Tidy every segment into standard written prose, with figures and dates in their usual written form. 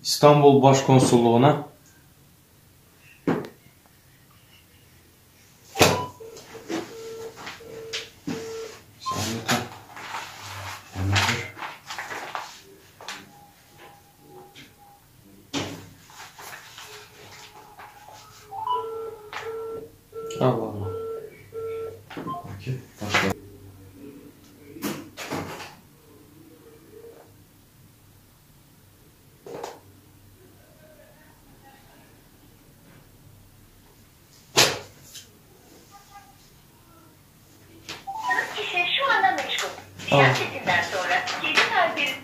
İstanbul Başkonsulluğuna. Allah Allah. Okey, başla. Kişi şu anda meşgul. Sinyal sesinden sonra geri tarif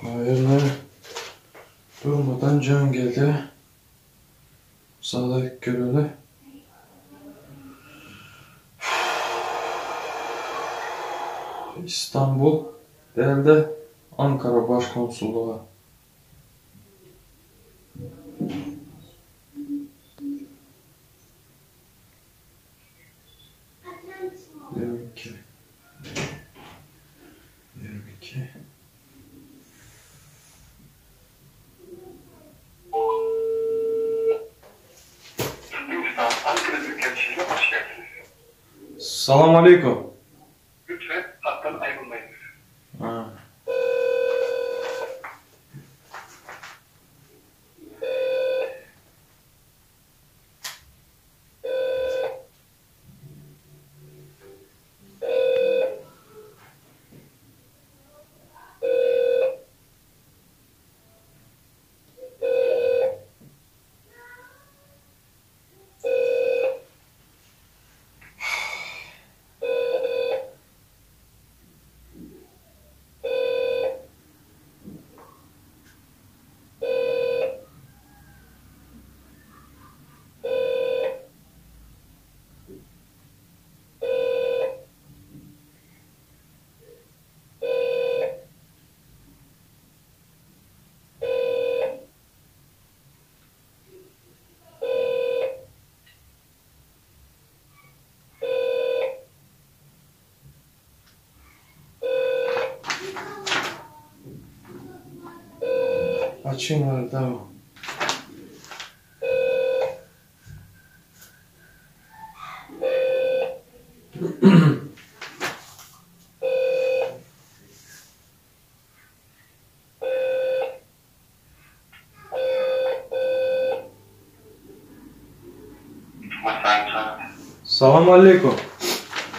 Nawernoý durmadan jaň geldi. Sada göreli. İstanbul dälde Ankara Başkonsullugy. 22. 22. Türkmenistan Ankara Büyükelçiliğine hoş geldiniz. Salam aleýkum. Lütfen hatdan aýrylmaýyňyz. Ha. Açayım var tamam. Salam aleýkum.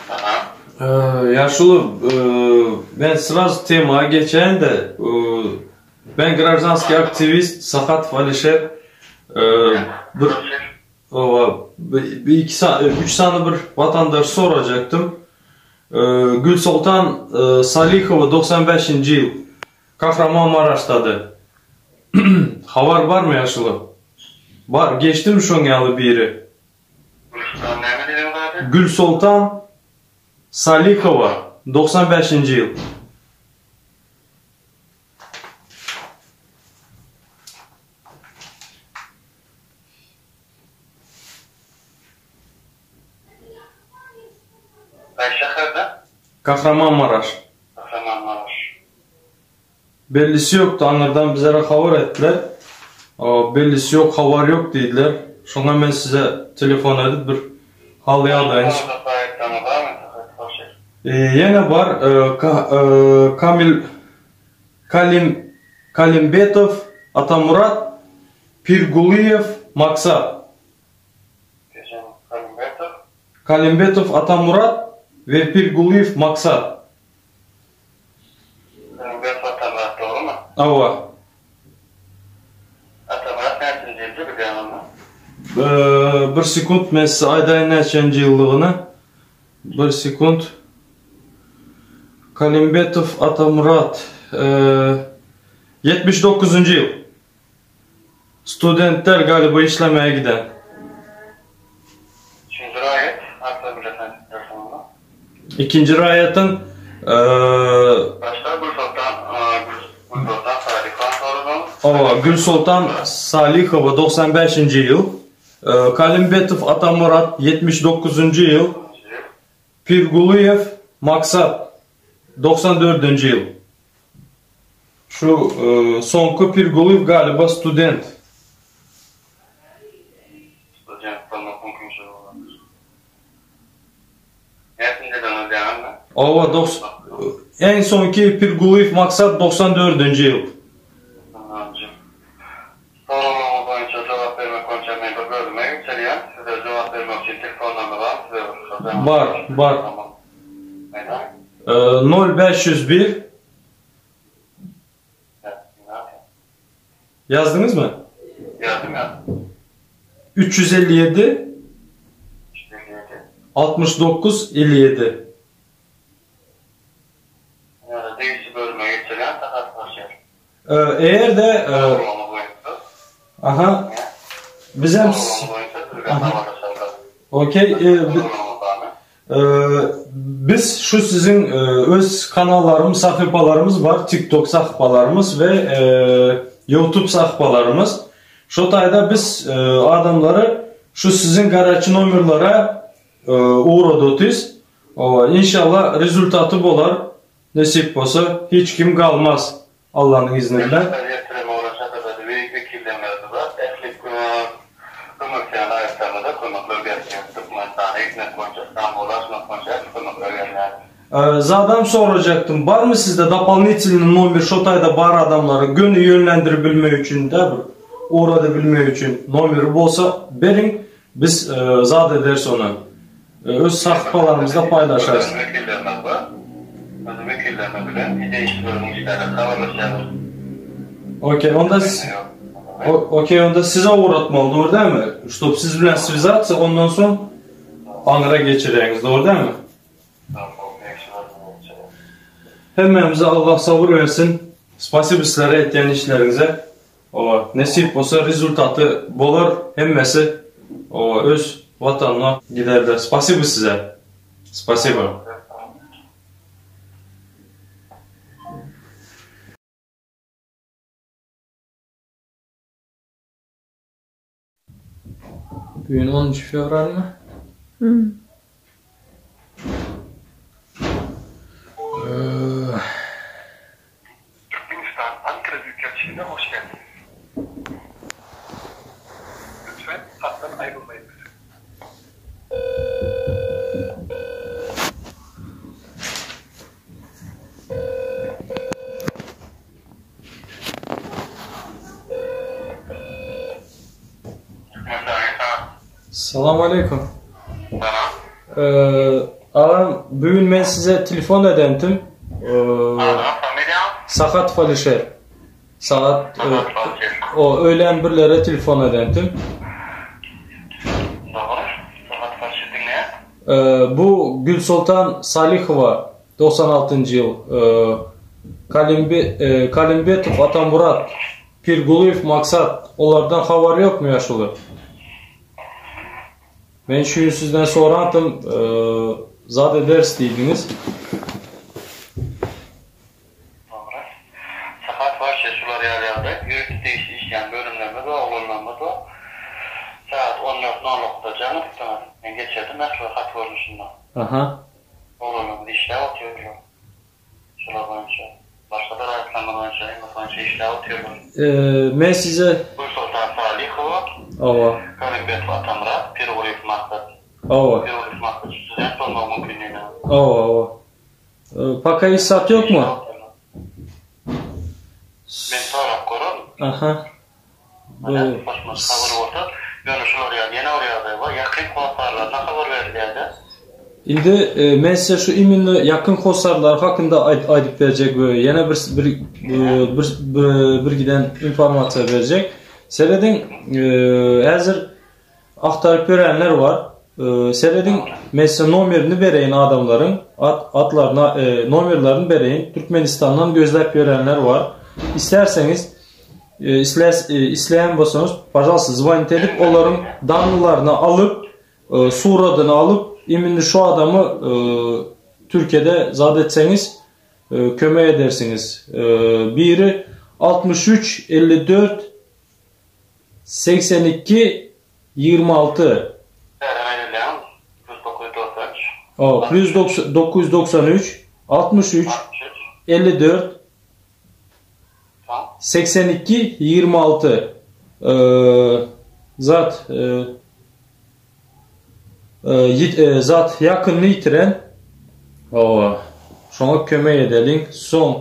Salam. Ýaşuly, men srazu tema geçäýin-de, men graždanskiý aktiwist Sahatow Alişer. Bir bir iki üç sany bir watandaş sorajakdym. Gülsoltan Salyhowa 95-nji ýyl Kahramanmaraşdady. Habar barmy ýaşuly? Bar, geçdimi şoň ýaly biri? Gülsoltan näme diýdiň zady? Gülsoltan Salyhowa, 95-nji ýyl. Haýsy şäherde? Kahramanmaraş. Kahramanmaraş. Bellisi ýokdy, aňyrdan bizlere habar etdiler. Bellisi ýok, habar ýok diýdiler. Şoňa men size telefon edip bir hal ýagdaýyny Ýene bar, Kamil Kalim Kalimbetow Atamurat, Pirgulyýew Maksat. Kalimbetow Atamurat we Pirgulyýew Maksat. Kalimbetow Atamyrat dogrymy? Hawa. Atamyrat näçenji ýyldy bilýäň ony? Bir sekunt men size aýdaýyn näçenji ýyldygyny. Bir sekunt. Kalimbetow Atamyrat 79-njy ýyl. Studentler galiba işlemäge giden. Üçünji raýat, Arslan bilen tanşyp bilersiň ony. Ikinji raýatyň Başda Gülsoltan Gülsoltan Salyhowa sorasaňyz. Hawa, Gülsoltan Salyhowa 95-nji ýyl, Kalimbetow Atamyrat 79-njy ýyl, Pirgulyýew Maksat 94-nji ýyl. Şu soňky Pirgulyýew galiba student. Student bolmak mümkinçiligi bolandyr. Näçinji ýyldan bolýaňyzmy? Hawa, eň soňky Pirgulyýew Maksat 94-nji ýyl. 94-nji. Soraglaryňyz boýunça jogap bermek boýunça men bir bölüme geçirýän. Size jogap bermek üçin telefon nomer barmy size bir Bar, bar. Aýdaň. 0501 Ýazdyňyzmy? Ýazdym, ýazdym. 357 357 69 57 Ýa-da degişli bölüme geçirýän sahat başýar. Eger-de Soraglaryňyz boýunça. Aha. Bizem Okey. Biz şu siziň öz kanallarymyz, sahypalarymyz bar, TikTok sahypalarymyz we YouTube sahypalarymyz. Şo taýda biz adamlary şu siziň garaçy nomerlere ugradyp Owa, inşallah rezultaty bolar, nesip bolsa, hiç kim galmaz Allanyň izni bilen. Ýaşlar ýetireme bolan şahdada beýik wekillerimiz bar. Ähli kömekçä raýatlarymyza kömekler berilýär. Türkmenistana gitmek boýunça, Stambula aşmak boýunça ähli kömekler berilýär. Zadam sorajakdym, barmy sizde dopolnitelnyý nomer şo taýda bar adamlary göni ýönlendiribilmek üçin dä bir ugradabilmek üçin nomeri bolsa beriň biz zat ederis ony. Öz sahypalarymyzda paýlaşarys. Öz wekillerimiz bar. Öz wekillerimiz bilen degişli bölümiň işgärleri habarlaşýarlar. Okey, onda Okey, onda size ugratmaly, dogry dälmi? Ştob siz bilen swizatsa, ondan soň aňyra geçirýäňiz, dogry dälmi? Hemmämize Allah sabyr bersin. Spasibo sizlere etýän işleriňize. Owa, nesip bolsa rezultaty bolar hemmesi owa öz watanyna giderler. Spasibo size. Spasibo. Bugün 13 fewralmy? Hmm. Türkmenistan Ankara Büyükelçiliğine hoş geldiniz. Lütfen hattan ayrılmayınız. Salam aleýkum. Salam. Agam, bu gün men size telefon edentim. Adyňyz, familiýaňyz? Sahatow Alişer. Sagat o öýlän birlere telefon edentim. Dogry. Sahatow Alişer diňleýän. Bu Gülsoltan Salyhowa 96-njy ýyl. Kalimbetow Atamyrat, Pirgulyýew Maksat olardan habar ýokmy ýaşuly? Men şu gün sizden sorantym, zat ederis diýdiňiz. Dogry. Sahat waşe şular ýaly ýagdaý. Ýörite degişli işleýän bölümlerimiz bar, oglanlarymyz bar. Sagat on dört nol dokuzda jaň edipdiňiz. Men geçirdim ähli hat görnüşinde. Aha. Oglanlarymyz işläp otyrlar. Şular boýunça. Başga-da raýatlarymyz boýunça, hemmesi boýunça işläp otyrlar. Men size. Gülsoltan Salyhowa. Hawa. Karimbetow Atamyrat, Pirgulyýew Maksat. Hawa. Pirgulyýew Maksat student bolmagy mümkin ýene. Hawa, hawa. Paka hiç zat ýokmy? Men sorap görerin. Aha. Goşmaça habar bolsa, ýöne şular ýaly ýene bir ýagdaý bar, ýakyn hossarlaryna habar berilýär-de. Indi men size şu iminno ýakyn hossarlary hakynda aýdyp berjek we ýene bir bir bir giden informasiýa berjek. Serediň, häzir agtaryp ýörenler bar. Serediň, men size nomerini bereýin adamlaryň, at atlaryna nomerlerini bereýin. Türkmenistandan gözläp ýörenler bar. Isterseňiz Isleýän bolsaňyz, pažalsta, zwanit edip, olaryň dannylaryny alyp, suradyny alyp, imенно şu adamy Türkiýede zat etseňiz, kömek edersiňiz. Biri 6. 63 54 82 26. Täzeden aýdylýaňyz, plus 993. O, plus 993 63 54 82 26. Zat zat ýakynyny ýitiren hawa şoňa kömek edeliň soň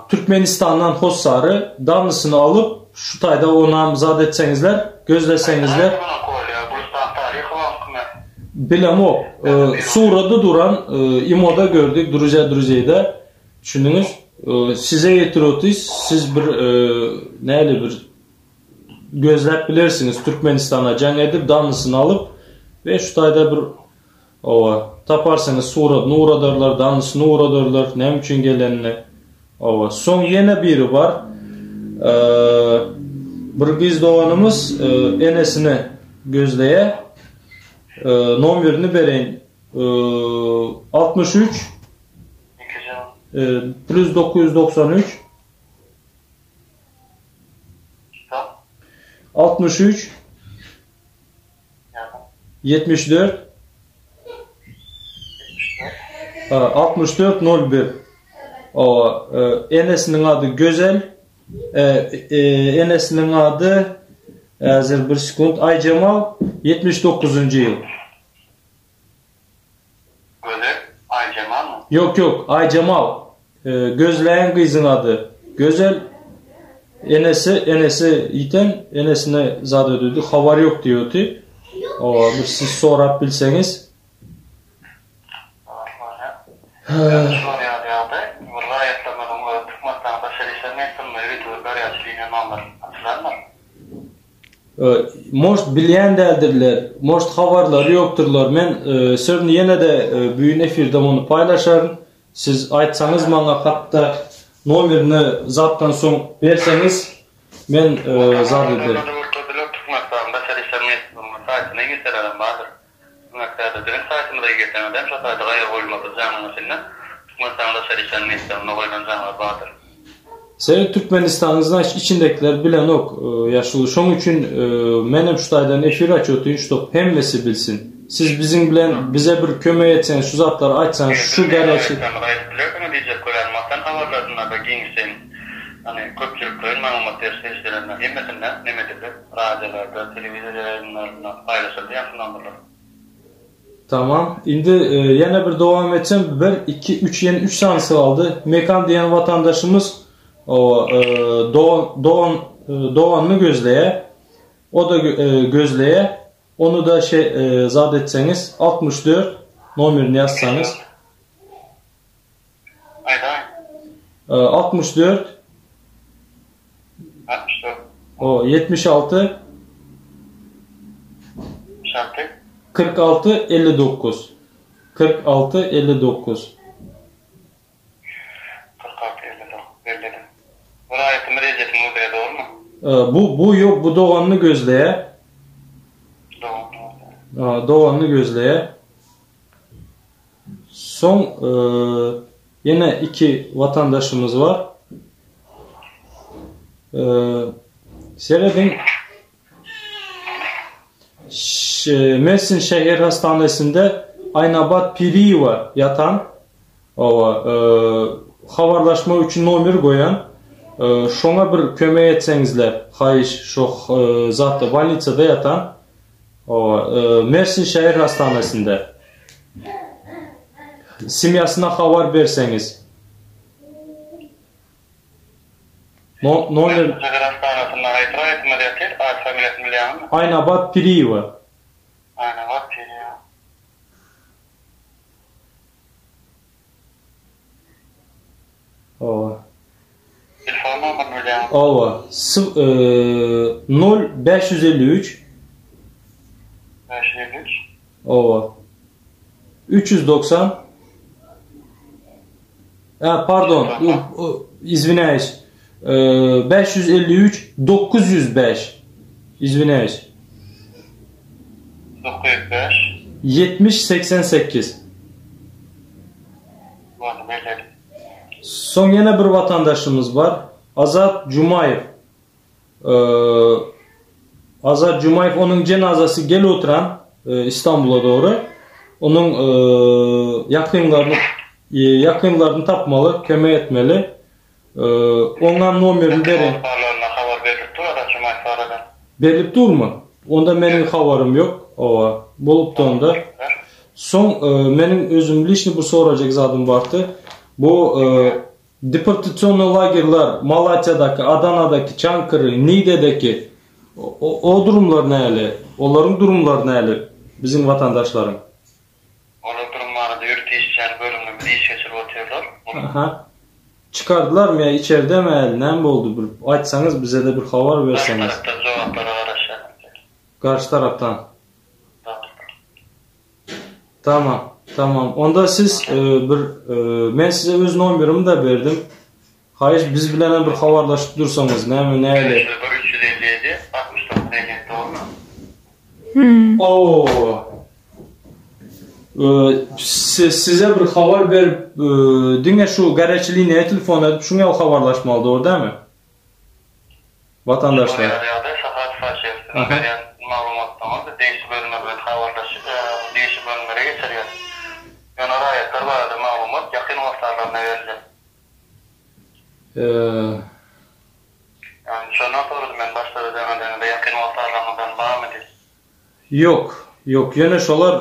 Türkmenistandan hossary dannysyny alyp şu taýda onam zat etseňizler gözleseňizler bilemok surada duran imoda gördük druzýa druzeýde düşündiňiz size ýetirip otyrys siz bir näli bir gözläp bilersiňiz Türkmenistana jaň edip dannysyny alyp we şu taýda bir Hawa, taparsyňyz suradyny ugradarlar, danysyny ugradarlar, näme üçin gelenini. Hawa, soň ýene biri bar. Bir gyz doganymyz enesini gözleýär. Nomerini bereýin. 63 plus 993 63 74 64 01 Owa, enesiniň ady Gözel, enesiniň ady häzir bir sekunt Aýjemal, 79-njy ýyl. Gözel, Aýjemalmy? Ýok, ýok, Aýjemal. Gözleýän gyzyň ady Gözel. Enesi, enesi ýiten, enesine zat ödedi, habar ýok diýýärdi. Owa, bir siz sorap bilseňiz. Şular ýaly ýagdaý, bir raýatlarymyzyň öz Türkmenistanyň Daşary işler ministrliginde ýörite bir garýaçy liniýa nomer açylandyr. Может bilýän däldirler, может habarlary ýokdurlar. Men sözüni ýene-de büýün efirde muny paýlaşaryn. Siz aýtsaňyz maňa hatda nomerini zatdan soň berseňiz men zat ederin. Görkezdiler Türkmenistanyň Daşary işler ministrliginiň saýtynda girselerem bardyr. Siziň biziň saýtymyza girseňiz hem şo saýta gaýra goýulmadyk jaňyň içinde Türkmenistanyň Daşary işler ministrliginde goýlan jaňlar bardyr. Sebäbi Türkmenistanyň znaçt içindekiler bilenok ýaşuly şoň üçin menem şu taýdan efir açyp otyryn ştob hemmesi bilsin. Siz biziň bilen bize bir kömek etseňiz şu zatlary aýtsaňyz şu garýaçy. Aýtsaňyz aýdyp bilersiňiz diýjek bolýan watan habarlarynda-da giňişleýin ýagny köpçülikleýin maglumat beriş serişdelerinde hemmesinde neme edildi radiolarda telewizor ýaýlymlarynda paýlaşyldy ýaňky nomerler. Tamam. Indi ýene bir dowam etsem, bir, iki, üç, ýene üç sanysy galdy. Mekan diýen watandaşymyz o dogan dogan doganyny gözleýär. O-da gözleýär. Ony-da şe zat etseňiz, 64 nomerini ýazsaňyz. Aýdaý. 64 64. O 76 76. 46 59 46 59 46 59 belledim. Bu raýatymyz ejesini gözleýär dogrymy? Bu bu ýok bu doganyny gözleýär. Doganyny gözleýär. Doganyny gözleýär. Soň ýene iki watandaşymyz bar. Serediň Mersin şäher hastanesinde Aýnabat Piriýewa ýatan, hawa, habarlaşmak üçin nomer goýan. Şoňa bir kömek etseňizler, haýyş, şo zatda bolnisada ýatan. Hawa, Mersin şäher hastanesinde. Semýasyna habar berseňiz. No, nomer. Şäher hastanasynda haýsy raýatymyz ýatyr? Ady familiýasyny bilýäňizmi? Aýnabat Piriýewa. Aýnabat Piriýewa. Hawa. Telefon nomerini bilýäňizmi? Hawa. S, nol 553. 553. Hawa. 390. A, pardon, izwinäýiş. 553 905. Izwinäýiş. 905. 70 88. Ony belledik. Soň ýene bir watandaşymyz bar. Azat Jumaýew. Azat Jumaýew onuň jenazasy gelip oturan Istanbula dogry. Onuň ýakynlaryny ýakynlaryny tapmaly, kömek etmeli. Oňam nomerini beriň. Barlaryna habar berlip dur Azat Jumaýew barada. Berlip durmy? Onda meniň habarym ýok. Owa, bolupdy onda. Soň meniň özüm liçny bir sorajak zadym bardy. Bu deportasionnyý lagerler Malatýadaky, Adanadaky, Çankyry, Nidedeki o durumlar näli? Olaryň durumlary näli biziň watandaşlaryň? Olar durum barada ýörite işleýän bölümde biz iş geçirip otyrlar. Aha. Çykardylarmy ýa içerdemi äli näme boldy bir aýtsaňyz bizede bir habar berseňiz. Garşy tarapdan jogaplara garaşýas. Garşy tarapdan. Tamam, tamam. Onda siz bir men size öz nomerimi da berdim. Haýyş biz bilenem bir habarlaşyp dursaňyz, näme näle. 501 357 69 57 dogrymy? Oo. Size bir habar berip, diňe şu gareçi liniýa telefon edip şuň ýaly habarlaşmaly, dogry dälmi? Watandaşlar. Şol ýagdaýda Sahat Faşew siziň berýän maglumatlaryňyzy degişli bölümler bilen habarlaşyp, degişli bölümlere geçirýär. Ýöne raýatlar barada maglumat ýakyn hossarlaryna berilýär. Ýagny şondan soradym men başda-da jaň edeňizde ýakyn hossarlaryňyzdan barmy diýip. Ýok, ýok, ýöne şolar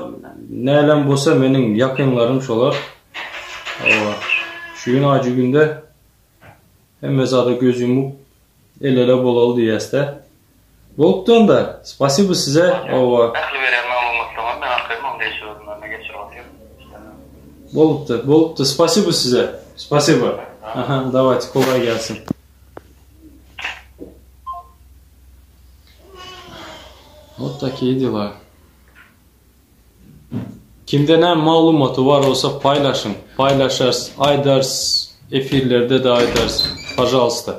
nälem bolsa meniň ýakynlarym şolar. Hawa, şu gün ajy günde Hemme zada göz ýumup el-ele bolaly diýýäs-dä. Bolupdy onda. Spasibo size. Owa. Ähli berýän maglumatlaryňyzy men arkaýyn oň degişli bölümlerine geçirip otyryn. Bolupdy, bolupdy. Spasibo size. Spasibo. Aha, dawayte, kolaý gelsin. Wot takiýe dela. Kimde näme maglumaty bar bolsa paýlaşyň. Paýlaşarys, aýdarys, efirlerde-de aýdarys. Pažalsta.